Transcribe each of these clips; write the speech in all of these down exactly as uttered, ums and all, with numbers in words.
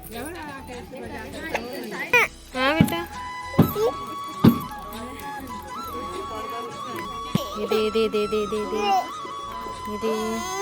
हाँ बेटा, ये दे, ये दे, ये दे, ये दे, ये दे, ये दे, ये दे।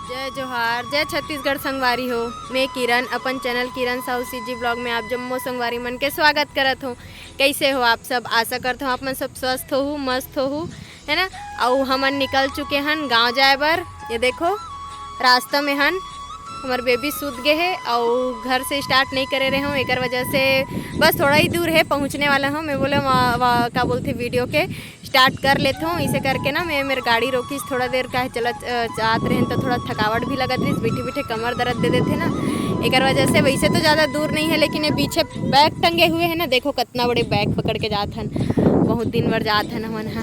जय जोहार, जय छत्तीसगढ़ संगवारी हो। मैं किरण, अपन चैनल किरण साहू सीजी ब्लॉग में आप जम्मो संगवारी मन के स्वागत करत हूँ। कैसे हो आप सब? आशा करत हूँ आप मन सब स्वस्थ होहू, मस्त होहू, है ना। अउ हमन निकल चुके हन गांव जाए बर। ये देखो, रास्ता में हन, हमर बेबी सूत गे हे अउ घर से स्टार्ट नहीं करे रहे हूँ, एकर वजह से बस थोड़ा ही दूर है, पहुँचने वाला हूँ। मैं बोले वा, वा, का बोलथे, वीडियो के स्टार्ट कर लेत हूँ। इसे करके ना मैं मेर गाड़ी रोकिस थोड़ा देर, काहे चलत, अ, जात रहेन तो थोड़ा थकावट भी लगत रहिस, बैठे बैठे कमर दर्द दे देथे ना, एकर वजह से। वैसे तो ज़्यादा दूर नहीं है, लेकिन ये पीछे बैग टंगे हुए हैं ना, देखो कितना बड़े बैग पकड़ के जात हन, बहुत दिन बर जात हन हमन हा।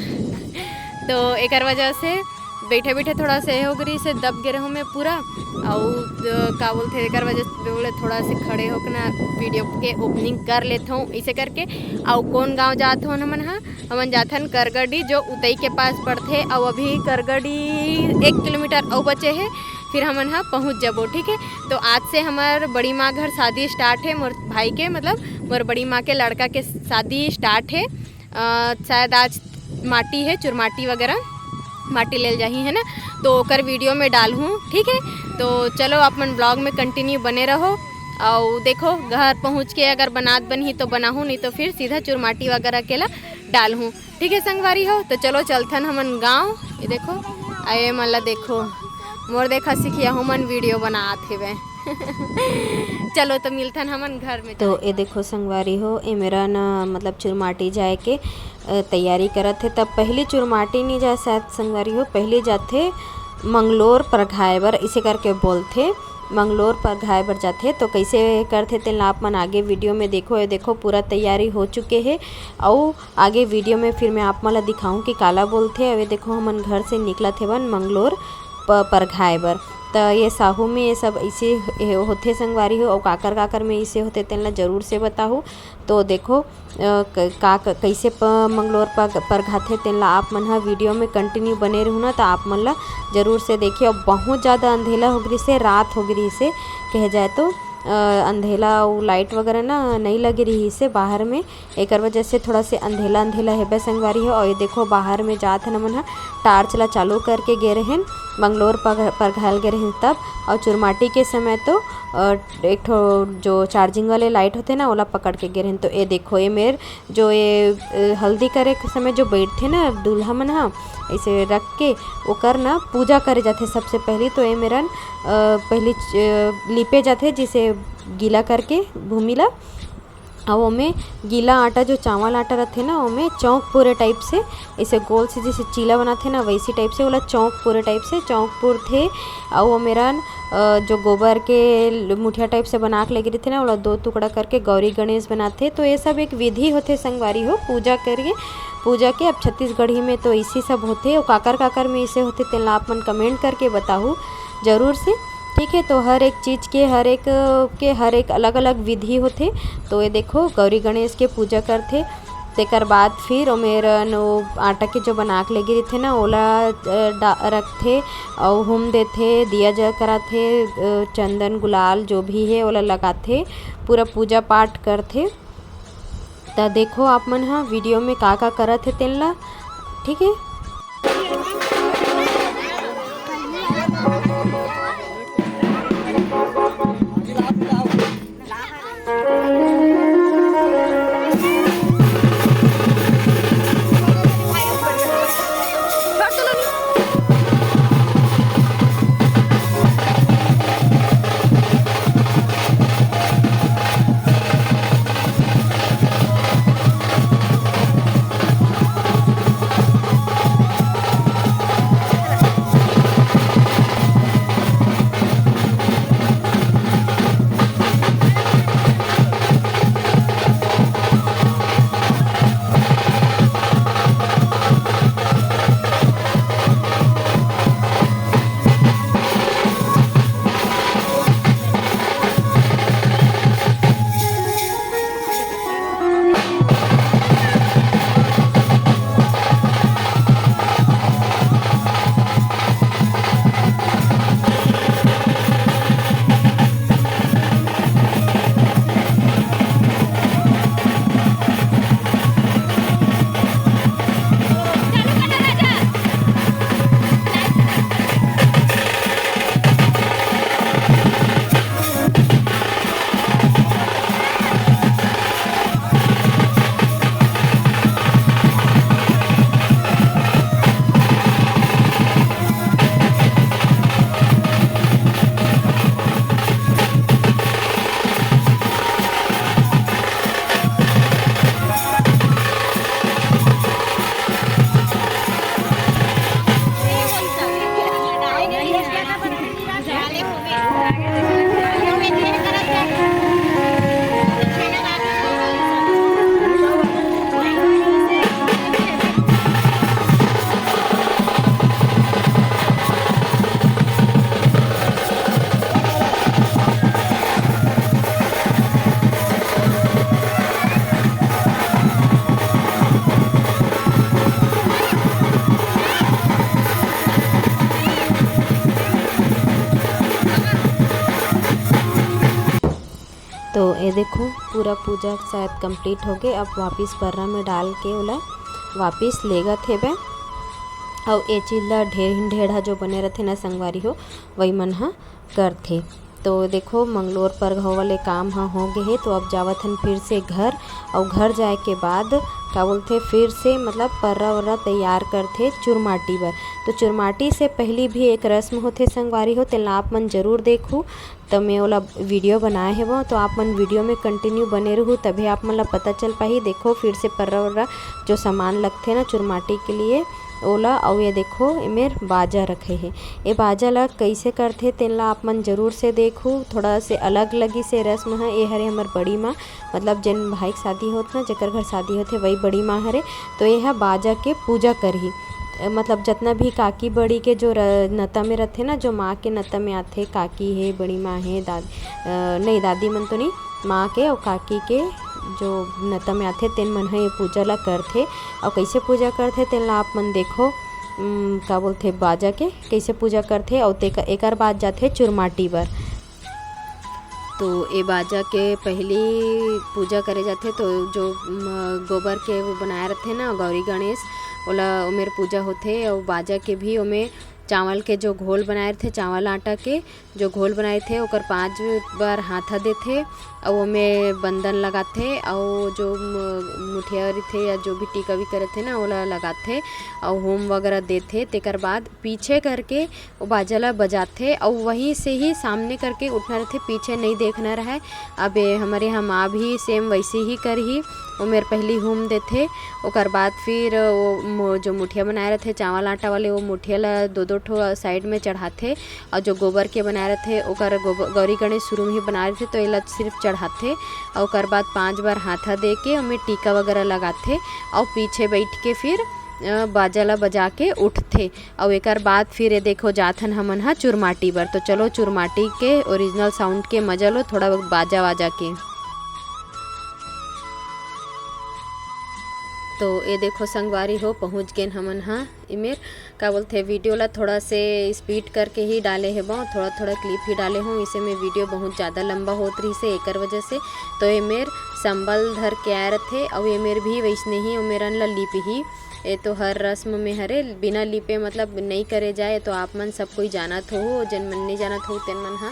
तो एकर वजह से बैठे बैठे थोड़ा से हो गरी से दब गे रहूँ मैं पूरा। अउ, अ, का बोलथे, एकर वजह से बोले थोड़ा से खड़े होके ना वीडियो के ओपनिंग कर लेत हूँ इसे करके। अउ कौन गांव जात हो हमन हा? हमन जाथन करगड़ी, जो उतई के पास पड़थे, अउ अभी करगड़ी एक किलोमीटर अउ बचे हे, फिर हमन ह पहुँच जबो, ठीक है। तो आज से हमर बड़ी माँ घर शादी स्टार्ट है, मोर भाई के, मतलब मोर बड़ी माँ के लड़का के शादी स्टार्ट है। अ, शायद आज माटी है, चुरमाटी वगैरह, माटी लेल जाही, है ना, तो ओकर वीडियो में डालहूँ, ठीक है। तो चलो, आप मन ब्लॉग में कंटिन्यू बने रहो। अउ देखो, घर पहुँच के अगर बनात बनही तो बनाहूँ, नहीं तो फिर सीधा चुरमाटी वगैरह के ला डालहूँ। ठीक है संगवारी हो, तो चलो चलथन हमन गांव। ये देखो, अये मन ला देखो, मोर देखा सिखिया हो मन वीडियो बनात हेवे। चलो तो मिलथन हमन घर में तो जाके। ये देखो संगवारी हो, ये मेरा ना मतलब चुरमाटी जाए के अ, तैयारी करत हे। तब पहली चुरमाटी नहीं जाए शायद संगवारी हो, पहली जाथे मंगलोर परघाए बर, इसे करके बोलथे, मंगलोर परघाए बर जाथे। तो कैसे करथे तेन ला आप मन आगे वीडियो में देखो। ये देखो पूरा तैयारी हो चुके हे, अउ आगे वीडियो में फिर मैं आप मन ला दिखाऊं कि काला बोलथे। अउ ये देखो हमन घर से निकलत हेवन मंगलोर प-, परघाए बर। त ये साहू में ये सब इसे होथे संगवारी हो, अउ काकर काकर में इसे होथे तेन ला जरूर से बताहू। तो देखो, अ, क-, का क-, कैसे प-, मंगलोर प-, परघाथे तेन ला आप मन ह वीडियो में कंटिन्यू बने रहू ना, तो आप मन ला जरूर से देखिए। अब बहुत ज़्यादा अंधेला हो गिरी से, रात हो गिरी से कहे जाए तो, अ, अंधेला अउ लाइट वगैरह ना नहीं लगे रही से बाहर में, एकर वजह से थोड़ा से अंधेला अंधेला हेबे संगवारी हो। और ये देखो बाहर में जात हन हमन ह, टार्च ला चालू करके गे रहेन, मंगलोर पर, परघाल गे रहेन तब। और चुरमाटी के समय तो, अ, एक ठो जो चार्जिंग वाले लाइट होथे ना, ओला पकड़ के गे रहेन। तो ये देखो, ये मेर जो ये, अ, हल्दी करे के समय जो बैठथे ना दूल्हा मन ह, ऐसे रख के ओकर ना पूजा करे जाथे। सबसे पहली तो ये मेरन, अ, पहली च-, लिपे जाथे, जिसे गीला करके भूमि ला, अउ ओमे गीला आटा, जो चावल आटा रथे ना, ओमे चौंक पूरे टाइप से, ऐसे गोल से जैसे चीला बनाथे ना, वैसी टाइप से ओला चौंक पूरे टाइप से चौंक पूरथे। अउ ओ मेरन, अ, जो गोबर के ल-, मुठिया टाइप से बना के लगे रहिथे ना, ओला दो टुकड़ा करके गौरी गणेश बनाथे। तो ये सब एक विधि होथे संगवारी हो, पूजा करके, पूजा के। अब छत्तीसगढ़ी में तो इसी सब होथे, अउ काकर काकर में इसे होथे, तेन ला आप मन कमेंट करके बताहू जरूर से। ठीक है, तो हर एक चीज के, हर एक के, हर एक अलग-अलग विधि होथे। तो ये देखो, गौरी गणेश के पूजा करथे, तेकर बाद फिर ओमेरन ओ आटा के जो बना के लेगे रहिथे ना, ओला, अ, डा-, रखथे अउ हुम देथे, दिया जल कराथे, अ, चंदन गुलाल जो भी हे, ओला लगाथे, पूरा पूजा पाठ करथे। त देखो आप मन ह वीडियो में का-का करत हे तेन ला, ठीक है। तो ये देखो, पूरा पूजा शायद complete हो गए। अब वापस पर्रा में डाल के ओला वापस लेगत हेबे। अउ ये चीज ला ढेर ढेढ़ा जो बने रथे ना संगवारी हो, वही मन ह करथे। तो देखो, मंगलोर परघाव वाले काम ह हो गए हे। तो अब जावत हन फिर से घर, अउ घर जाए के बाद का बोलथे, फिर से मतलब पर्रा वर्रा तैयार करथे चुरमाटी बर। तो चुरमाटी से पहली भी एक रस्म होथे संगवारी हो, तेला आप मन जरूर देखू। त मैं ओला video बनाए हेवं, तो आप मन video में continue बने रहू, तभे आप मन ला पता चल पाही। देखो, फिर से पर्रा वर्रा जो सामान लगथे ना चुरमाटी के लिए, ओला। अउ ये देखो, एमेर बाजा रखे हे। ए बाजा ला कइसे करथे, तेन ला आप मन जरूर से देखू। थोड़ा से अलग लगी से रस्म ह। ए हरे हमर बड़ी माँ, मतलब जेन भाई के शादी होत ना, जेकर घर शादी होथे, वही बड़ी माँ हरे। तो ये ह बाजा के पूजा करही। अ, मतलब जतना भी काकी बड़ी के जो र-, नता में रथे ना, जो माँ के नता में आथे, काकी हे, बड़ी माँ हे, दाद-, अ, नहीं, दादी मन तो नहीं, माँ के अउ काकी के जो नता में आथे, तेन मन ह ये पूजा ला करथे। अउ कइसे पूजा करथे, तेन ला आप मन देखो। उम, का बोलथे, बाजा के कइसे पूजा करथे, अउ तेकर, एकर बाद जाथे चुरमाटी बर। तो ए बाजा के पहली पूजा करे जाथे, तो जो, म, गोबर के वो बनाए रथे ना गौरी गणेश, ओला, ओमेर पूजा होथे। अउ बाजा के भी ओमे चावल के जो घोल बनाए रथे, चावल आटा के जो घोल बनाए रथे, ओकर पांच बार हाथा देथे, अउ ओमे बंदन लगाथे, अउ जो म-, मुठिया रथे या जो भी टीका भी करथे ना, ओला लगाथे, अउ होम वगैरह देथे। तेकर बाद पीछे करके ओ बाजा ला बजाथे, अउ वहीं से ही सामने करके उठना रथे, पीछे नहीं देखना रहे। अब ये हमरे यहाँ माँ भी same वैसे ही करही। ओमेर पहली होम देथे, ओकर बाद फिर वो मो-, जो मुठिया बनाए रथे चावल आटा वाले, वो मुठिया ला दो दो ठो side में चढ़ाथे, अउ जो गोबर के बनाए रथे, ओकर गोब-, गौरी गणेश शुरू में ही बनाए रथे, तो एला सिर्फ चढ़ाथे, अउ ओकर बाद पांच बार हाथा दे के ओमे टीका वगैरह लगाथे, अउ पीछे बैठ के फिर, अ, बाजा ला बजा के उठथे। अउ एकर बाद फिर ये देखो, जाथन हमन ह चुरमाटी बर। तो चलो, चुरमाटी के original sound के मजा लो, थोड़ा बाजा वाजा के। तो ये देखो संगवारी हो, पहुँच गेन हमन ह एमेर। का बोलथे, video ला थोड़ा से speed करके ही डाले हेबो, थोड़ा थोड़ा clip ही डाले हूँ, इसे में video बहुत ज़्यादा लंबा होत रहिसे, एकर वजह से। तो एमेर संबल धर के आए रथे, अउ एमेर भी वैसने ही ओमेरन ला लिप ही। ए तो हर रस्म में हरे, बिना लिपे मतलब नई करे जाए। तो आप मन सब कोई जानत हो, जेन मन नई जानत हो, तेन मन ह,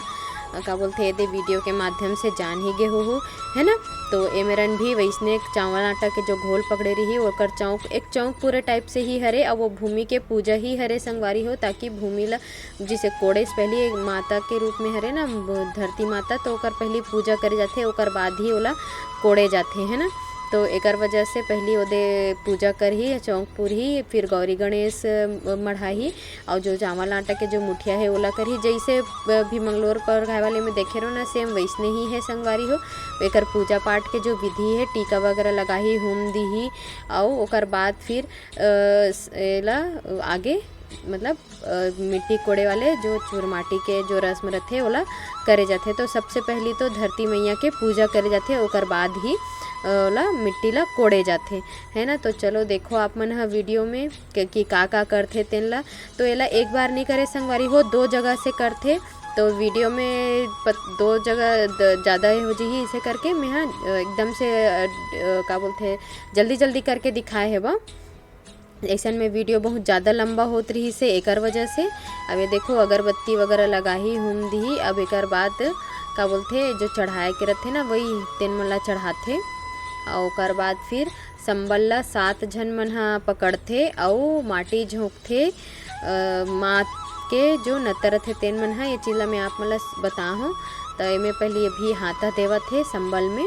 अ, का बोलथे, एदे video के माध्यम से जान ही गे हो, है ना। तो एमेरन भी वैसने चावल आटा के जो घोल पकड़े रही, ओकर चौक, एक चौक पूरे type से ही हरे, अउ वो भूमि के पूजा ही हरे संगवारी हो, ताकि भूमि ला जिसे कोड़े से पहली एक माता के रूप में हरे ना, ब-, धरती माता, तो ओकर पहली पूजा करे जाथे, ओकर बाद ही ओला कोड़े जाथे, है ना। तो एकर वजह से पहली ओदे पूजा करही, चौक पुरही, फिर गौरी गणेश, अ, मढ़ाही, और जो चावल आटा के जो मुठिया है, ओला करही। जैसे, अ, भी मंगलोर पर खाए वाले में देखे रहो ना, same वैसने ही है संगवारी हो। एकर पूजा पाठ के जो विधि है, टीका वगैरह लगाही, होम दीही, और ओकर बाद फिर, अ, स-, एला आगे मतलब, अ, मिट्टी कोड़े वाले जो चुरमाटी के जो रस्म रथे, ओला करे जाथे। तो सबसे पहली तो धरती मैया के पूजा करे जाथे, ओकर बाद ही, अ, ओला, मिट्टी ला कोड़े जाथे, है ना। तो चलो देखो आप मन ह video में कि, कि का का करथे तेन ला। तो एला एक बार नहीं करे संगवारी हो, दो जगह से करथे। तो video में पत-, दो जगह द-, ज़्यादा हो जही, इसे करके मैं ह, अ, एकदम से, अ, अ, का बोलथे, जल्दी जल्दी करके दिखाए हे बा। ऐसन में video बहुत ज़्यादा लंबा होत रहिसे, एकर वजह से। अब ये देखो, अगरबत्ती वगैरह लगाही, हुम दिही। अब एकर बाद, का बोलथे, जो चढ़ाए के रथे ना, वही तेन मन ला चढ़ाथे। और ओकर बाद फिर संबल ला सात झन मन ह पकड़थे, अउ माटी झोंकथे, अ, माँ के जो नत्ता रथे, तेन मन ह। ये चीज ला मैं आप मन ला बताहूँ, त एमे पहली अभी हाथा देवत हे संबल में।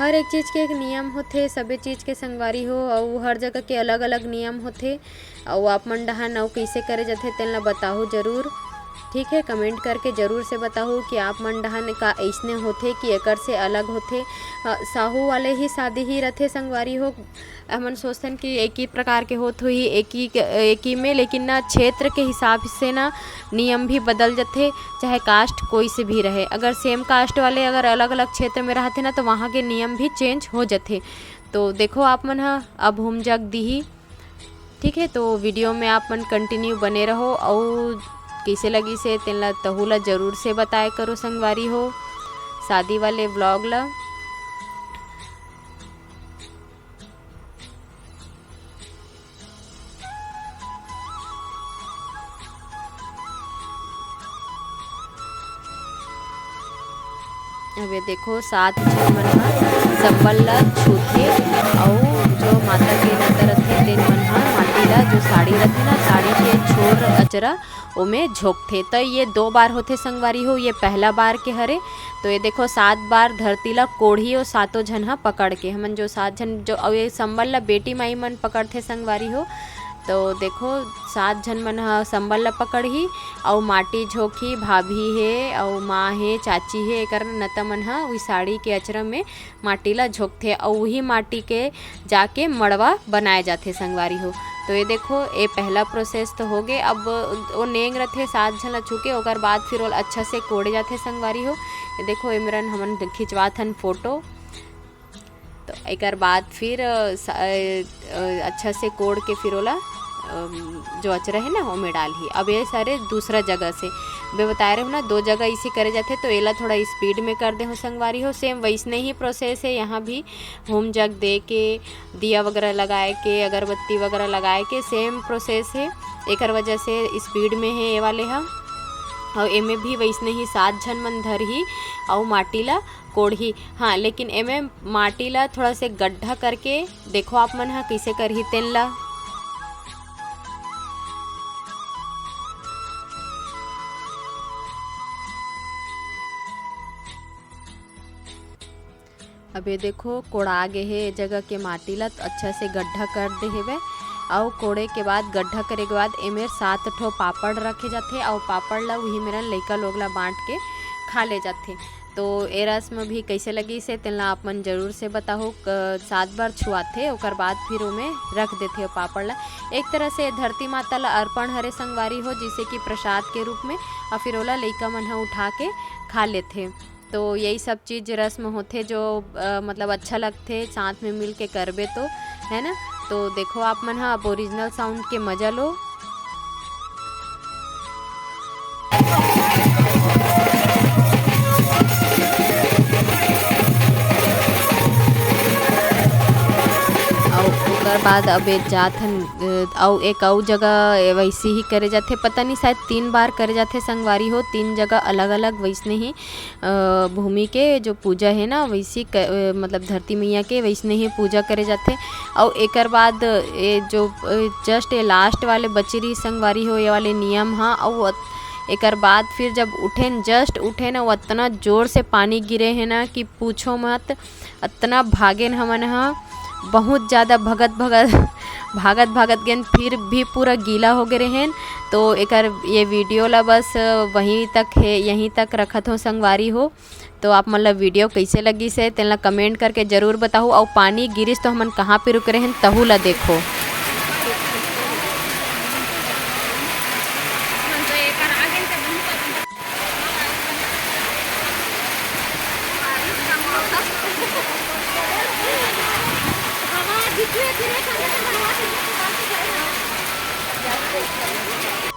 हर एक चीज के एक नियम होथे, सबे चीज के संगवारी हो, अउ हर जगह के अलग-अलग नियम होथे। अउ आप मन डहान अउ कइसे करे जाथे, तेन ला बताहू जरूर। ठीक है, comment करके जरूर से बताहू कि आप मन डहन का अइसने होथे कि एकर से अलग होथे। अ, साहू वाले ही शादी ही रथे संगवारी हो। हमन सोचथन कि एक ही प्रकार के होत होही, एक ही, एक ही में, लेकिन ना, क्षेत्र के हिसाब से ना नियम भी बदल जथे, चाहे caste कोई से भी रहे। अगर same caste वाले अगर अलग-अलग क्षेत्र में रहथे ना, तो वहाँ के नियम भी change हो जथे। तो देखो आप मन ह, अब हुम जग दिही। ठीक है, तो video में आप मन continue बने रहो, अउ कइसे लगिस हे तेन ला, तहू ला जरूर से बताए करो संगवारी हो, शादी वाले vlog ला। अब ये देखो, सात झन मन ह संबल ल छूथे, अउ जो माता के नंदा रथे, तेन मन ह माटी ल, जो साड़ी रथे ना, साड़ी के छोर अचरा, ओमे झोंकथे। त ये दो बार होथे संगवारी हो, ये पहला बार के हरे। तो ये देखो, सात बार धरती ल कोड़ही, ओ सातों झन ह पकड़ के, हमन जो सात झन जो, अउ ये संबल ल बेटी माई मन पकड़थे संगवारी हो। तो देखो, सात झन मन ह संबल ल पकड़ही, अउ माटी झोंकही, भाभी हे, अउ माँ हे, चाची हे, एकर नता मन ह उही साड़ी के अचरा में माटी ला झोंकथे, अउ उही माटी के जाके मड़वा बनाए जाथे संगवारी हो। तो ये देखो, ये पहला process तो हो गे। अब वो नेंग रथे, सात झन ला छू के, ओकर बाद फिर ओला अच्छा से कोड़े जाथे संगवारी हो। ये देखो, एमेरन हमन खिंचवात हन photo। तो एकर बाद फिर, अ, स-, अ, अ, अच्छा से कोड़ के फिर ओला, अम, जो अचरा हे ना, ओमे डालही। अब ये सारे दूसरा जगह से, मैं बताए रहे हूँ ना, दो जगह इसे करे जाथे, तो एला थोड़ा speed में कर दे हो संगवारी हो। Same वैसने ही process है यहाँ भी, होम जग दे के, दिया वगैरह लगाए के, अगरबत्ती वगैरह लगाए के, same process है। एकर वजह से speed में है ये वाले ह। अउ एमे भी वैसने ही सात झन मन धरही अउ माटी ला कोड़ही। हाँ, लेकिन एमे माटी ला थोड़ा से गड्ढा करके देखो आप मन ह कइसे करही तेन ला। अब ये देखो, कोड़ा गे हे, ए जगह के माटी ला तो अच्छा से गड्ढा कर दे हेवे। अउ कोड़े के बाद, गड्ढा करे के बाद एमेर सात ठो पापड़ रखे जाथे, अउ पापड़ ला उही मेरन लइका लोग ला बांट के खा ले जाथे। तो ए रस्म भी कइसे लगिस हे, तेन ला आप मन जरूर से बताहू। क-, सात बार छुआथे, ओकर बाद फिर ओमे रख देथे ओ पापड़ ला। एक तरह से धरती माता ला अर्पण हरे संगवारी हो, जिसे कि प्रसाद के रूप में, अउ फिर ओला लइका मन ह उठा के खा लेथे। तो यही सब चीज, रस्म होथे जो, अ, मतलब अच्छा लगथे, साथ में मिल के करबे तो, है ना। तो देखो आप मन ह, अब original sound के मजा लो। अउ ओकर बाद अब ये जात हन, अ, अउ एक अउ जगह वैसे ही करे जाथे, पता नहीं, शायद तीन बार करे जाथे संगवारी हो, तीन जगह अलग-अलग वैसने ही अ, भूमि के जो पूजा हे ना, वैसी क-, अ, मतलब धरती मैया के वैसने ही पूजा करे जाथे। अउ एकर बाद ये जो, अ, just ये last वाले बचे रही संगवारी हो, ये वाले नियम ह, अउ अत-, एकर बाद फिर जब उठेन, just उठेन, अउ अतना जोर से पानी गिरे हे ना कि पूछो मत। अतना भागेन हमन ह, बहुत ज़्यादा भगत भगत, भागत भागत गेन, फिर भी पूरा गीला हो गे रहेन। तो एकर ये video ला बस वहीं तक हे, यहीं तक रखत हो संगवारी हो। तो आप मन ला video कइसे लगिस हे, तेन ला comment करके जरूर बताहू। अउ पानी गिरिस तो हमन कहाँ पे रुक रहेन, तहू ला देखो।